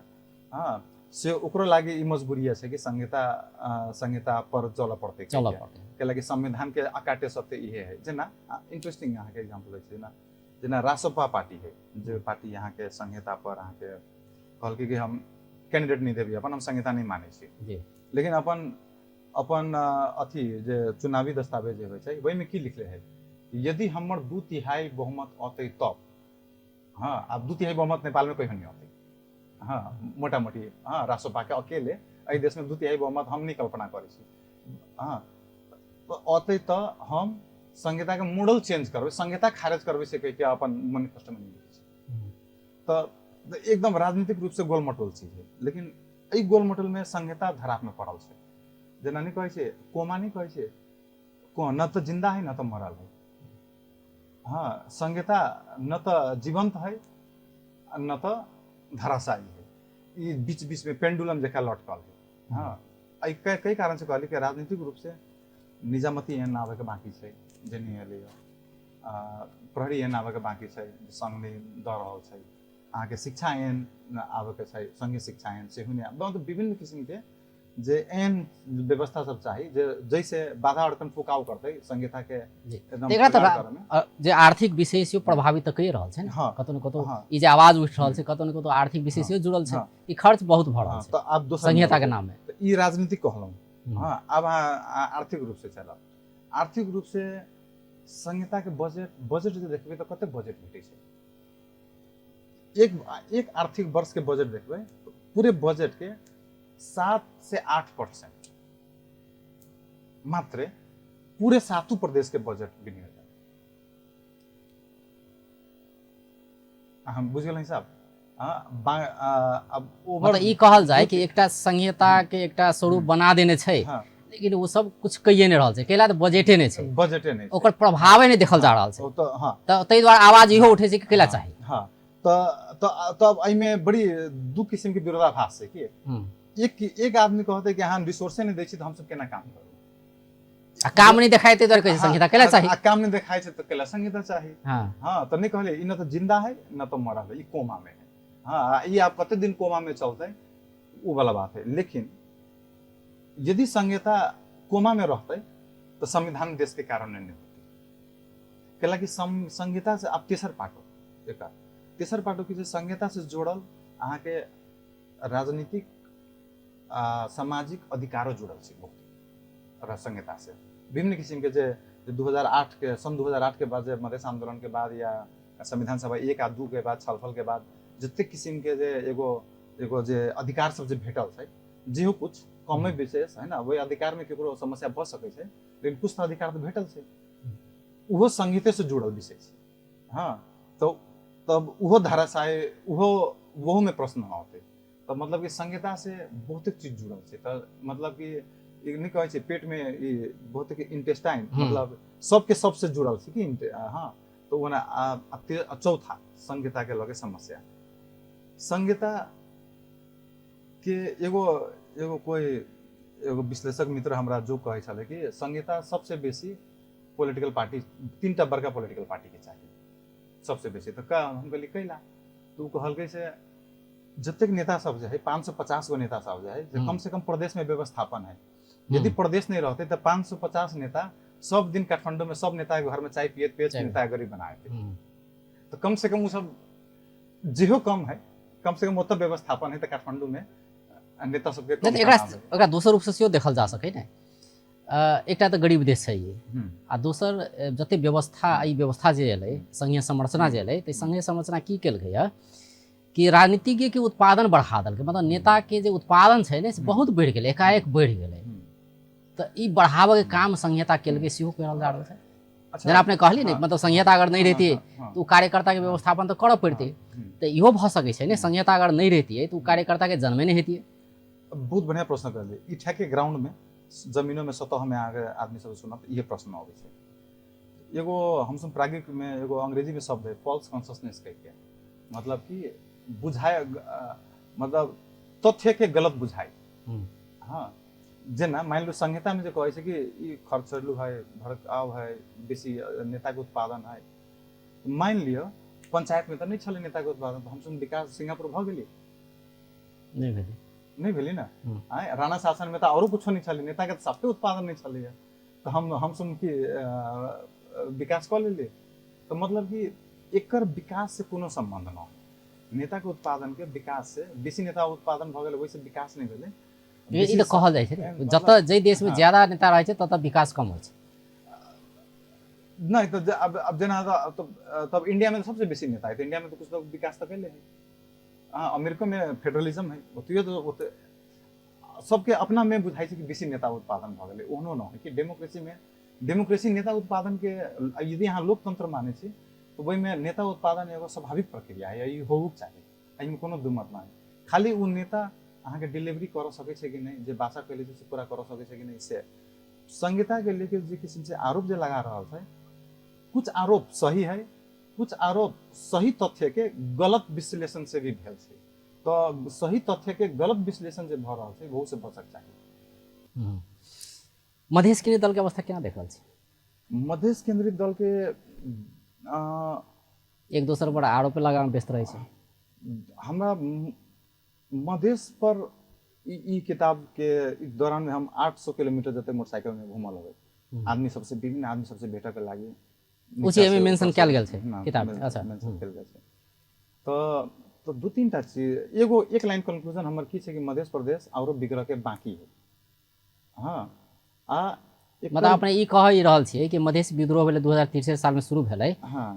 हाँ, से ओकरो लागि ई मजबूरी छै कि संहिता पर चलऽ पड़तै, चलऽ पड़तै, कैलाकि संविधान के अकाट्य सत्य इहे है। जेना इंटरेस्टिंग अहाँके एग्जाम्पल होइ छै, जेना जेना रासपा पार्टी है, जे पार्टी अहाँके संहिता पर अहाँके कहलकै कि हम कैंडिडेट नहि देबै अपन, हम संहिता नहि मानै छी, लेकिन अपन अपन अथी जे चुनावी दस्तावेज जे होइ छै ओहिमे की लिखले है, यदि हमर 2/3 बहुमत औतै तब, हाँ, आब 2/3 बहुमत नेपाल में कहियो नहीं औतै, हाँ, मोटा मोटी, हाँ, रासोपा के अकेले एहि देश में 2/3 बहुमत हम नहीं कल्पना करै छी, हाँ, औतै तऽ हम संहिता के मॉडल चेंज करबै, संहिता खारिज करबै से कहि के अपन मैनिफेस्टो में लिखै छी। तऽ एकदम राजनीतिक रूप से गोलमटोल चीज है, लेकिन एहि गोलमटोल में संहिता धराप में पड़ल छै। जेना नहीं कहै छै कोमा, नहीं कहै छै न तऽ जिंदा है न तऽ मरल है, हाँ, संहिता न तऽ जीवंत है न तऽ धराशायी है, ई बीच बीच में पेंडुलम जकाँ लटकल है। हाँ, एहि कई कारण से कहली कि राजनीतिक रूप से निजामती एहन आबैके बाकी छै जे नहि एलै, प्रहरी एहन आबैके बाकी छै संघ नहि दऽ रहल छै, अहाँके शिक्षा एहन आबैके छै संघीय शिक्षा एहन सेहो नहि आब, मतलब विभिन्न किसिमके जे एहन व्यवस्था सब चाही जे जैसे बाधा अड़चन फुकाव करतै संहिता के एकदम। एकरा तऽ जे आर्थिक विषय सेहो प्रभावित तऽ कहि रहल छै ने, कतौ ने कतौ ई जे आवाज उठि रहल छै कतौ ने कतौ आर्थिक विषय सेहो जुड़ल छै, ई खर्च बहुत भऽ रहल छै। तऽ आब दोसर संहिता के नाम में ई राजनीतिक कहलहुँ, हाँ, आब अहाँ आर्थिक रूप से चलब। आर्थिक रूप से संहिता के बजट जे देखबै तऽ कते बजट भेटै छै, एक आर्थिक वर्ष के बजट देखबै पूरे बजट के 7 से 8% मात्रे पूरे सातों प्रदेश के बजट विनियोजन। हम बुझ गेल हिसाब। अब मतलब ई कहल जाय कि एकटा संहिता के एकटा स्वरूप बना देने छै, लेकिन ओ सब कुछ कहिए नहि रहल छै, कैला तऽ बजटे नहि छै, बजटे नहि, ओकर प्रभावे नहि देखल जा रहल छै, तऽ ताहि दुआरे आवाज इहो उठै छै कि कैला चाही। हाँ, तब एहिमे बड़ी दू किसिम के विरोधाभास छै कि एक आदमी कहते कि अहाँ रिसोर्से नहि दै छी तऽ हमसब केना काम करू, आ काम नहि देखाइ ताहि दुआरे कहै छै संहिता कैला चाही, आ काम नहि देखाइ छै तऽ कैला संहिता चाही। हाँ, तऽ नहि कहलियै ई न तऽ जिंदा है न तऽ मरल है, ई कोमा में है, हाँ, ई आब कते दिन कोमा में चलतै ओ वाला बात है। लेकिन यदि संहिता कोमा में रहतै तऽ संविधान देश के कारण नहीं होतै, कैला कि संहिता से आब तेसर पाटो एकर तेसर बाटो की छै, संहिता से जोड़ल अहाँके राजनीतिक आ सामाजिक अधिकारो जुड़ल छै बहुत संहिता से। विभिन्न किसिम के जे 2008 के सन 2008 के बाद जे मधेश आंदोलन के बाद या संविधान सभा 1 आ 2 के बाद छलफल के बाद जतेक किसिम के जे एगो एगो जे अधिकार सब जे भेटल छै, जेहो कुछ कमे विशेष है ना, वही अधिकार में केकरो समस्या भऽ सकै छै, लेकिन कुछ तऽ अधिकार तऽ भेटल छै, ओहो संहिते से जुड़ल विषय छै। हाँ, तो तब ओहो धाराशाही ओहो ओहो में प्रश्न औतै। तऽ मतलब कि संहिता से बहुते चीज जुड़ल छै। तऽ मतलब कि ई नहि कहै छै पेट में ई बहुते इंटेस्टाइन, मतलब सबके सबसे जुड़ल छै कि। हाँ, तो ओना चौथा संहिता के लगे समस्या, संहिता के एगो एगो कोई एगो विश्लेषक मित्र हमरा जो कहै छलै कि संहिता सबसे बेसी पॉलिटिकल पार्टी, 3टा बड़का पॉलिटिकल पार्टी के चाहिए सबसे बेसी। तऽ हम कहलियै कैला? तऽ ओ कहलकै से जतेक नेता सब जे है 550 गो नेता सब जे है, जे कम से कम प्रदेश में व्यवस्थापन है, यदि प्रदेश नहीं रहते तो 550 नेता सब दिन काठमांडू में सब नेता के घर में चाय पियत पियत नेता गरीब बनाए थे। तो कम से कम वो सब जेहो कम है, कम से कम ओतऽ व्यवस्थापन है। तऽ काठमांडू में नेता सबके कम एकरा दोसर रूप से सेहो देखल जा सकै ने। एकटा तऽ गरीब देश छै आ दोसर जते व्यवस्था ई व्यवस्था जे एलै संघीय संरचना जे एलै, तऽ संघीय संरचना की केलकै है कि राजनीतिज्ञ के उत्पादन बढ़ा देलकै, मतलब नेता के जे उत्पादन छै ने से बहुत बढ़ि गेलै, एकाएक बढ़ि गेलै। तऽ ई बढ़ाबऽ के काम संहिता केलकै सेहो कहल जा रहल छै। जेना अपने कहलियै ने, मतलब संहिता अगर नहि रहितै तऽ ओ कार्यकर्ताके व्यवस्थापन तऽ करऽ पड़तै, तऽ इहो भऽ सकै छै ने संहिता अगर नहि रहितियै तऽ ओ कार्यकर्ताके जन्मे नहि हेतियै। बहुत बढ़िया प्रश्न करलियै। ई ठेके ग्राउंड में जमीनो में सतह में अहाँके आदमी सब सुनत इहे प्रश्न अबै छै। एगो हमसब प्राज्ञिक में एगो अंग्रेजी में शब्द है फॉल्स कॉन्शसनेस कह के, मतलब कि बुझाय, मतलब तथ्य के गलत बुझाइ। हाँ, जेना मान लो संहिता में जे कहै छै कि ई खर्चलू है, भड़काव है, बेसी नेता के उत्पादन है, मान लिअ पंचायत में तऽ नहि छलै नेता के उत्पादन, तऽ हमसब विकास सिंगापुर भऽ गेली? नहि भेलै, नहि भेलै ने। आँय, राणा शासन में तऽ औरो कुछो नहि छलै, नेता के तऽ साफे उत्पादन नहि छलैया, तऽ हमसब की विकास कऽ लेलियै? तऽ मतलब कि एकर विकास से कोनो सम्बन्ध न है। नेता के उत्पादन के विकास से बेसी नेता उत्पादन भऽ गेलै ओहिसँ विकास नहि भेलै। ई तऽ कहल जाइ छै ने, जतऽ जाहि देश में ज्यादा नेता रहै छै ततऽ विकास कम होइ छै। नहि तऽ अब जेना तब इंडिया में सबसे बेसी नेता है, तऽ इंडिया में तऽ कुछ लोग विकास तऽ कैले है। हाँ, अमेरिका में फेडरलिज्म है, ओतहियो तऽ ओते सबके अपना में बुझाइ छै कि बेसी नेता उत्पादन भऽ गेलै। ओहनो न है कि डेमोक्रेसी में, डेमोक्रेसी नेता उत्पादन के यदि अहाँ लोकतंत्र मानै छी तऽ ओहिमे नेता उत्पादन एगो स्वाभाविक प्रक्रिया है, ई होबक चाही, एहिमे कोनो दुमत नहि। खाली ओ नेता अहाँके डिलीवरी करऽ सकै छै कि नहि, जे वाचा कैले छै से पूरा करऽ सकै छै कि नहि, से संहिता के लेके जे किसिम से आरोप जे लगा रहल छै, कुछ आरोप सही है, कुछ आरोप सही तथ्य के गलत विश्लेषण से भी भेल छै। तऽ सही तथ्य के गलत विश्लेषण जे भऽ रहल छै ओहू से बचक चाही। मधेश केन्द्रित दल के अवस्था केना देख रहल छी? मधेश केन्द्रित दल के एक दोसर पर आरोप लगाबऽ व्यस्त रहै छै। हमरा मधेश पर ई किताब के दौरान में हम 800 किलोमीटर जते मोटरसाइकिल में घूमल होबै, आदमी सबसे विभिन्न आदमी सबसे भेटऽ के लागि। उसी एहिमे मेंशन कयल गेल छै किताब में? अच्छा, मेंशन कयल गेल छै। तऽ 2-3टा चीज, एगो एक लाइन कंक्लूजन हमर की छै कि मधेश प्रदेश औरो विग्रह के बाकी है। हाँ, आ मतलब अपने ई कहि रहल छियै कि मधेश विद्रोह भेलै 2063 साल में शुरू भेलै। हाँ,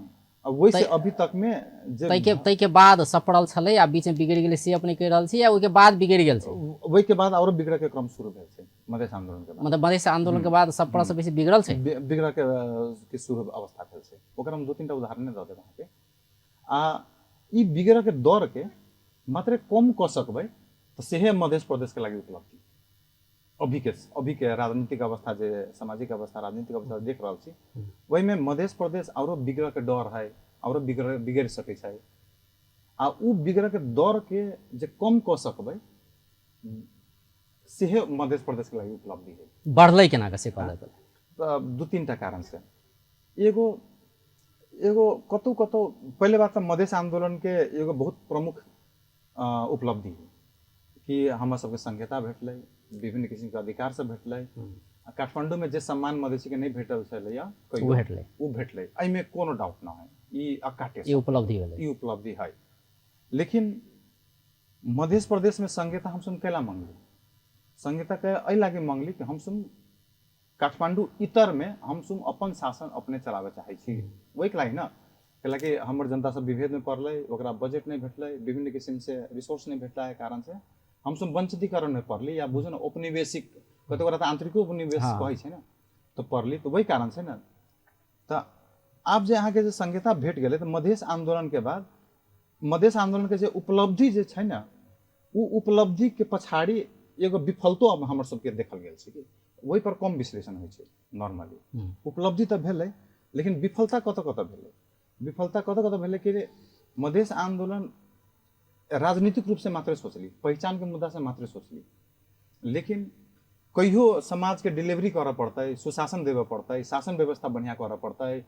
आ वैसे अभी तक में जे ताहिके बाद सपड़ल छलै आ बीच में बिगड़ि गेलै से अपने कहि रहल छी, या ओहिके बाद बिगड़ि गेल छै? ओहिके बाद औरो बिगड़े के क्रम शुरू भेल छै मधेश आंदोलन के बाद। मतलब मधेश आंदोलन के बाद सपड़ल से बेसी बिगड़ल छै? बिगड़े के शुरू अवस्था भेल छै। ओकर हम 2-3टा उदाहरण दऽ देब अहाँके। आ ई बिगड़े के दर के मात्रे कम कऽ सकबै तऽ सेहे मधेश प्रदेश के लागि उपलब्धि। अभी के राजनीतिक अवस्था जे सामाजिक अवस्था राजनीतिक अवस्था देख रहल छी ओहिमे मधेश प्रदेश औरो बिगड़े के डर है, औरो बिगड़ि सकै छै। आ उ बिगड़े के दर के जे कम कऽ सकबै सेहे मधेश प्रदेश के लागि उपलब्धि है। बढ़लै केना के से कहलै? तऽ 2-3टा कारण से। एगो एगो कतौ कतौ पहिले बात तऽ मधेश आंदोलन के एगो बहुत प्रमुख उपलब्धि है कि हमरा सबके संहिता भेटलै, विभिन्न किसिमके अधिकार सब भेटलै, आ काठमांडू में जे सम्मान मधेसी के नहीं भेटल छलैया ओ कहियो, भेटलै। ओ भेटलै, एहिमे कोनो डाउट न है, ई अकाट्य ई उपलब्धि भेलै, ई उपलब्धि है। लेकिन मध्य प्रदेश में संहिता हमसब कैला मंगली? संहिता के एहि लागी मंगली कि हमसब काठमांडू इतर में हमसब अपन शासन अपने चलावे चाहै छी, ओहिके लागि न। कैलाकि हमर जनता सब विभेद में पड़लै, ओकरा बजट नहीं भेटलै, विभिन्न किसिम से रिसोर्स नहीं भेटला के कारण से हमसब वंचितीकरण में पड़ली, या बुझू न औपनिवेशिक, कतेक गोटा तऽ आंतरिको उपनिवेश कहै छै ने, तऽ पड़ली, तऽ वही कारण छै ने। तऽ आब जे अहाँके जे संहिता भेट गेलै, तऽ मधेश आंदोलन के बाद मधेश आंदोलन के जे उपलब्धि जे छै ने, ओ उपलब्धि के पछाड़ी एगो विफलतो अब हमर सबके देखल गेल छै कि ओहि पर कम विश्लेषण होइ छै नॉर्मली। उपलब्धि तऽ भेलै, लेकिन विफलता कतऽ कतऽ भेलै? विफलता कतऽ कतऽ भेलै कि मधेश आंदोलन राजनीतिक रूप से मात्र सोचली, पहचान के मुद्दा से मात्र सोचली, लेकिन कहियो समाज के डिलीवरी करऽ पड़तै, सुशासन देबऽ पड़तै, शासन व्यवस्था बढ़िया करऽ पड़तै,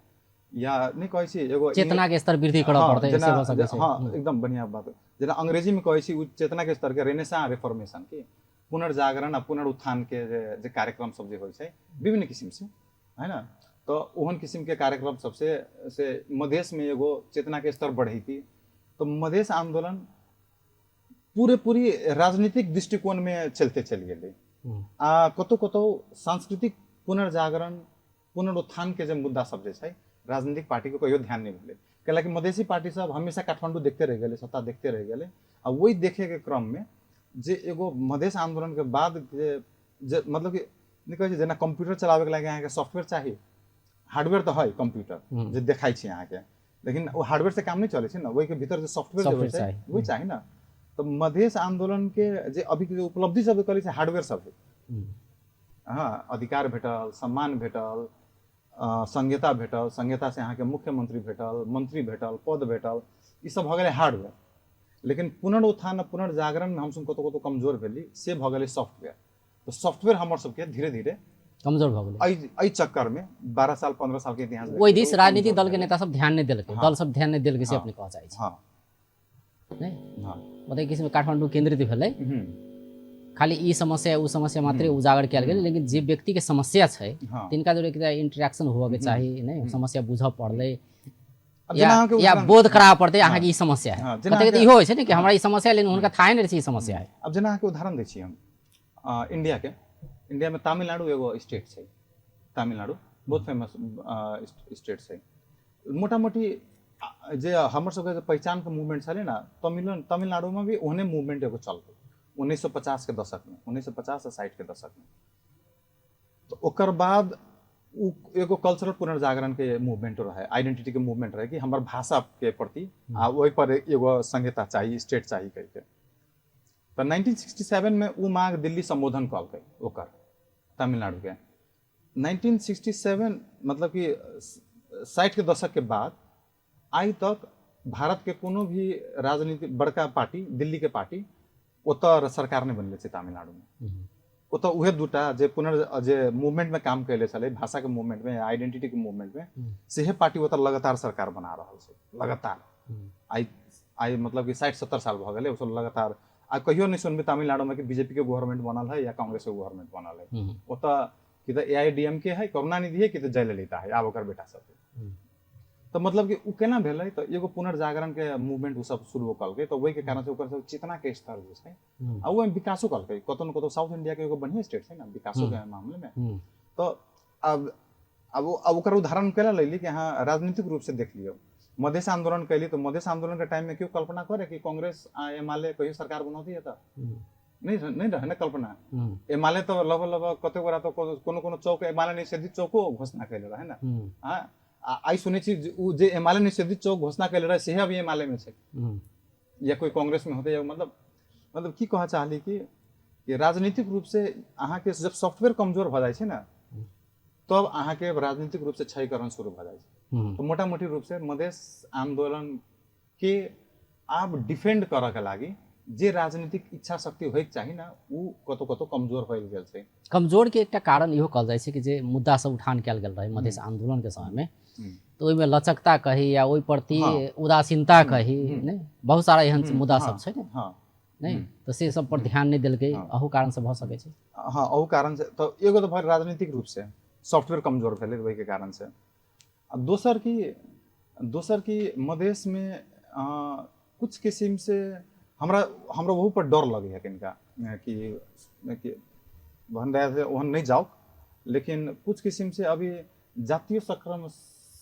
या नहीं कहै छी एगो चेतना के स्तर वृद्धि करऽ पड़तै, से भऽ सकै छै। हाँ, एकदम बढ़िया बात। जेना अंग्रेजी में कहै छी उ चेतना के स्तर के रेनेसां रिफॉर्मेशन के पुनर्जागरण आ पुनरुत्थान के जे कार्यक्रम सब जे होइ छै विभिन्न किसिम से, है ना, तऽ ओहन किसिम के कार्यक्रम सबसे से मधेश में एगो चेतना के स्तर बढ़ैती। तऽ मधेश आंदोलन पूरे पूरी राजनीतिक दृष्टिकोण में चलते चलि गेलै आ कतौ कतौ सांस्कृतिक पुनर्जागरण पुनरुत्थान के जे मुद्दा सब जे छै राजनीतिक पार्टी के कहियो ध्यान नहीं भेलै। कैलाकि मधेसी पार्टी सब हमेशा काठमांडू देखते रह गेलै, सत्ता देखते रह गेलै, आ वही देखे के क्रम में जे एगो मधेश आंदोलन के बाद जे मतलब कि नहीं कहै छै जेना कंप्यूटर चलाबे के लागि अहाँके सॉफ्टवेयर चाही, हार्डवेयर तऽ है कंप्यूटर जे देखाइ छै अहाँके, लेकिन ओ हार्डवेयर से काम नहीं चलै छै ने, ओहिके भीतर जे सॉफ्टवेयर जे होइ छै वही चाही ने। तऽ मधेश आंदोलन के जे अभी के उपलब्धि सब कहै छै हार्डवेयर सब है, हाँ, अधिकार भेटल, सम्मान भेटल, संहिता भेटल, संहिता से अहाँके मुख्यमंत्री भेटल, मंत्री भेटल, पद भेटल, ई सब भऽ गेलै हार्डवेयर। लेकिन पुनरुत्थान आ पुनर्जागरण में हमसब कतौ कतौ कमजोर भेली, से भऽ गेलै सॉफ्टवेयर। तऽ सॉफ्टवेयर हमर सबके धीरे धीरे कमजोर भऽ गेलै। एहि चक्कर में 12 साल 15 साल के इतिहास ओहि दिस राजनीतिक दल के नेता सब ध्यान नहीं देलकै, दल सब ध्यान नहीं देलकै, से अपने कहऽ चाहै छी। नहीं? मतलब एक किसिम काठमांडू केंद्रित भेलै, खाली ई समस्या ओ समस्या मात्रे उजागर कयल गेलै, लेकिन जे व्यक्ति के समस्या छै तिनका जोड़े एकटा इंटरेक्शन हुअ के चाही, नहीं समस्या बुझऽ पड़लै या बोध कराबऽ पड़तै अहाँके ई समस्या है। कतेक तऽ इहो होइ छै ने कि हमरा ई समस्या, लेकिन हुनका थाहे नहि रहै छै ई समस्या है। आब जेना अहाँके उदाहरण दै छी हम इंडिया के, इंडिया में तमिलनाडु एगो स्टेट छै, तमिलनाडु बहुत फेमस स्टेट छै। मोटा मोटी जे हमर सबके पहचान के मूवमेंट छलै ने, तमिलनाडु में भी ओहने मूवमेंट एगो चललै 1950 के दशक में, 1950 से 60 के दशक में। तो ओकर बाद उ एगो कल्चरल पुनर्जागरण के मूवमेंट रहे, आइडेंटिटी के मूवमेंट रहे कि हमर भाषा के प्रति आ ओहि पर एगो संहिता चाही, स्टेट चाही कहि के। तऽ 1967 में उ मांग दिल्ली संबोधन कलकै ओकर तमिलनाडु के। 1967 मतलब कि 60 के दशक के बाद आइ तक भारत के कोनो भी राजनीतिक बड़का पार्टी, दिल्ली के पार्टी ओतऽ सरकार नहि बनले छै तमिलनाडु में। ओतऽ उहे दूटा जे जे मूवमेंट में काम कैले छलै, भाषा के मूवमेंट में, आइडेंटिटी के मूवमेंट में, सेहे पार्टी ओतऽ लगातार सरकार बना रहल छै लगातार। आइ आइ मतलब कि 60-70 साल भऽ गेलै ओसब लगातार। आ कहियो नहि सुनबै तमिलनाडु में कि बीजेपी के गवर्नमेंट बनल है या कांग्रेस के गवर्नमेंट बनल है। ओतऽ कि तऽ AIDMK है, करुणानिधि है, कि तऽ जयललिता है, आब ओकर बेटा सब है। तऽ मतलब कि उ केना भेलै, तऽ एगो पुनर्जागरण के मूवमेंट उ सब शुरू कलकै, तऽ ओहि के कारण से ओकर सब चेतना के स्तर जे छै आ ओहिमे विकासो कलकै कतौ न कतौ। साउथ इंडिया के एगो बढ़िया स्टेट छै ने विकासो के मामले में। तऽ आब आब आब ओकर उदाहरण केला लैली कि अहाँ राजनीतिक रूप से देख लियौ, मधेश आंदोलन कैली तऽ मधेश आंदोलन के टाइम में केओ कल्पना करे कि कांग्रेस आ एमाले कहियो सरकार बनौती है? तऽ नहीं रहे ने कल्पना। एमाले तऽ लगभग लगभग कते गोरा तऽ कोनो कोनो चौक एमाले निषेधित चौको घोषणा कैले रहे ने। आइ सुनै छी उ जे एमाले निषेधित चौक घोषणा कैले रहे सेहे अभी एमाले में छै या कोई कांग्रेस में होते। या मतलब की कहऽ चाहली कि राजनीतिक रूप से अहाँके जब सॉफ्टवेयर कमजोर भऽ जाइ छै ने, तब अहाँके राजनीतिक रूप से क्षयकरण शुरू भऽ जाइ छै। तऽ मोटा मोटी रूप से मधेश आंदोलन के आब डिफेंड करऽ के लागि जे राजनीतिक इच्छा शक्ति होइके चाही ने, उ कतौ कतौ कमजोर भऽ गेल छै। कमजोर के एकटा कारण इहो कहल जाइ छै कि जे मुद्दा सब उठान कयल गेल रहै मधेश आंदोलन के समय में, तऽ ओहिमे लचकता कही या ओहि प्रति उदासीनता कही, ने बहुत सारा एहन मुद्दा सब छै ने। नहि तऽ से सब पर ध्यान नहि देलकै, अहू कारण से भऽ सकै छै। हँ, अहू कारण से। तऽ एगो तऽ भऽ राजनीतिक रूप से सॉफ्टवेयर कमजोर भेलै ओहिके कारण से, आ दोसर की मधेशमे कुछ किसिम से हमरा हमरा ओहू पर डर लगैए कनिका कि कि ओहन रहै ओहन नहि जाउ, लेकिन कुछ किसिम से अभी जातीय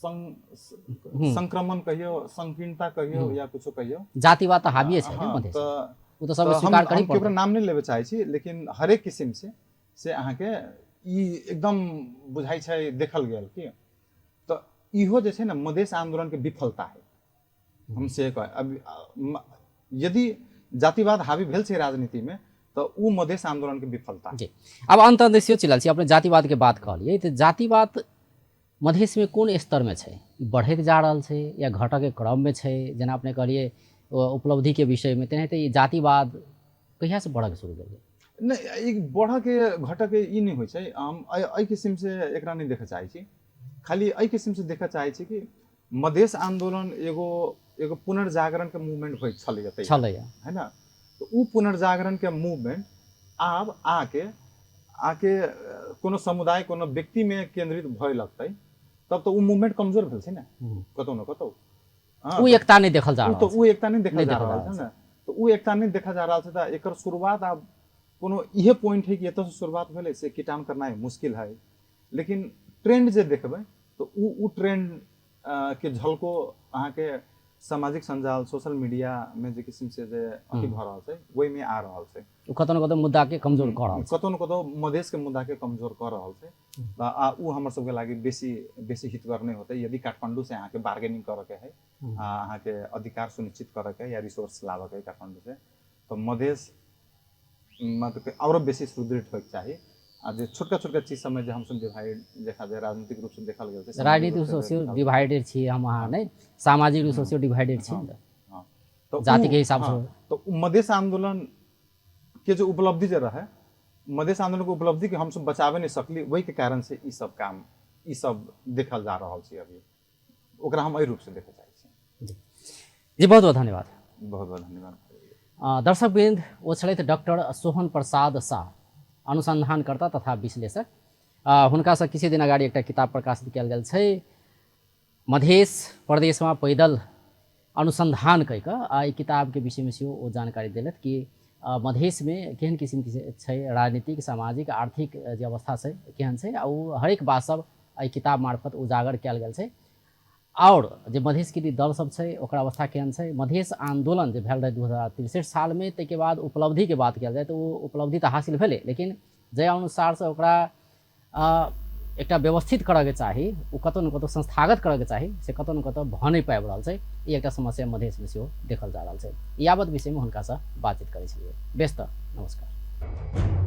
संक्रमण कहियो, संकीर्णता कहियो या कुछो कहियो, जातिवाद तऽ हाविये छै ने मधेश, ओ तऽ सब स्वीकार करै पड़तै। नाम नहि लेबे चाहै छी, लेकिन हरेक किसिम से अहाँके ई एकदम बुझाइ छै, देखल गेल कि तऽ इहो जे छै ने मधेश आंदोलन के विफलता है। हम से कह अब यदि जातिवाद हावी भेल छै राजनीति में तऽ उ मधेश आंदोलन के विफलता जी। आब अंत अंत सेहो चिल्लाल छी, अपने जातिवाद के बात कहलियै, तऽ जातिवाद मधेश में कोन स्तर में छै, बढ़ैत जा रहल छै या घटऽ के क्रम में छै? जेना अपने कहलियै उपलब्धि के विषय में, तेनाहिते ई जातिवाद कहिया से बढ़ऽ के शुरू भेल? नहि, ई बढ़ऽ के घटऽ के ई नहि होइ छै। हम एहि किसिम से एकरा नहि देखऽ चाहै छी, खाली एहि किसिम से देखऽ चाहै छी कि मधेश आंदोलन एगो एगो पुनर्जागरण के मूवमेंट होइत छलैया छलैया, है ना? तऽ उ पुनर्जागरण के मूवमेंट आब आके आके कोनो समुदाय कोनो व्यक्ति में केंद्रित भए लगतै, तब तऽ उ मूवमेंट कमजोर भेल छै ने कतौ न कतौ। उ एकता नहि देखल जा रहल छै, उ एकता नहि देखल जा रहल छै ने, तऽ उ एकता नहि देखल जा रहल छै। तऽ एकर शुरुआत आब कोनो इहे पॉइंट है कि एतऽ से शुरुआत भेलै से किटान करनाइ मुश्किल है, लेकिन ट्रेंड जे देखबै तऽ उ ट्रेंड के झलको अहाँके सामाजिक सञ्जाल सोशल मीडिया में जे किसिम से जे अथी भऽ रहल छै ओहिमे आ रहल छै। ओ कतौ न कतौ मुद्दा के कमजोर कऽ रहल छै, कतौ न कतौ मधेश के मुद्दा के कमजोर कऽ रहल छै। आ उ हमर सबके लागि बेसी बेसी हितगर नहि होतै यदि काठमाडौँ से अहाँके बार्गेनिंग करऽ के है, अहाँके अधिकार सुनिश्चित करऽ के या रिसोर्स लाबऽ के है काठमाडौँ से, तऽ मधेश मतलब औरो बेसी सुदृढ़ होइके चाही। आ जे छोटका छोटका चीज सबमे जे हमसब डिवाइड देखा जाय राजनीतिक रूप से देखल गेल छै, राजनीतिक रूप से डिवाइडेड छी हम अहाँ, नहि सामाजिक रूप से डिवाइडेड छी तऽ जाति के हिसाब से। तऽ मधेश आंदोलन के जो उपलब्धि जे रहे, मधेश आंदोलन के उपलब्धि के हमसब बचाबे नहि सकली, ओहि के कारण से ई सब काम ई सब देखल जा रहल छै अभी, ओकरा हम एहि रूप से देखऽ चाहै छी। जी बहुत बहुत धन्यवाद। बहुत बहुत धन्यवाद। दर्शकवृन्द, ओ छलथि डॉक्टर सोहन प्रसाद शाह, अनुसंधानकर्ता तथा विश्लेषक। हुनकासँ किछु दिन अगाडि एकटा किताब प्रकाशित कयल गेल छै, मधेश प्रदेशमा पैदल अनुसंधान कऽ कऽ। आ एहि किताबके विषयमे सेहो ओ जानकारी देलथि कि मधेशमे केहन किसिमके छै राजनीतिक, सामाजिक, आर्थिक जे अवस्था छै केहन छै, आ ओ हरेक बात सब एहि किताब मार्फत उजागर कयल गेल छै। आओर जे मधेशके जे दल सब छै ओकर अवस्था केहन छै, मधेश आंदोलन जे भेल रहै 2063 सालमे, ताहिके बाद उपलब्धिके बात कयल जाय तऽ ओ उपलब्धि तऽ हासिल भेलै, लेकिन जाहि अनुसारसँ ओकरा एकटा व्यवस्थित करऽके चाही, ओ कतौ ने कतौ संस्थागत करऽके चाही, से कतौ ने कतौ भऽ नहि पाबि रहल छै। ई एकटा समस्या मधेशमे सेहो देखल जा रहल छै। यावत विषयमे हुनकासँ बातचीत करै छलियै। बेस तऽ नमस्कार।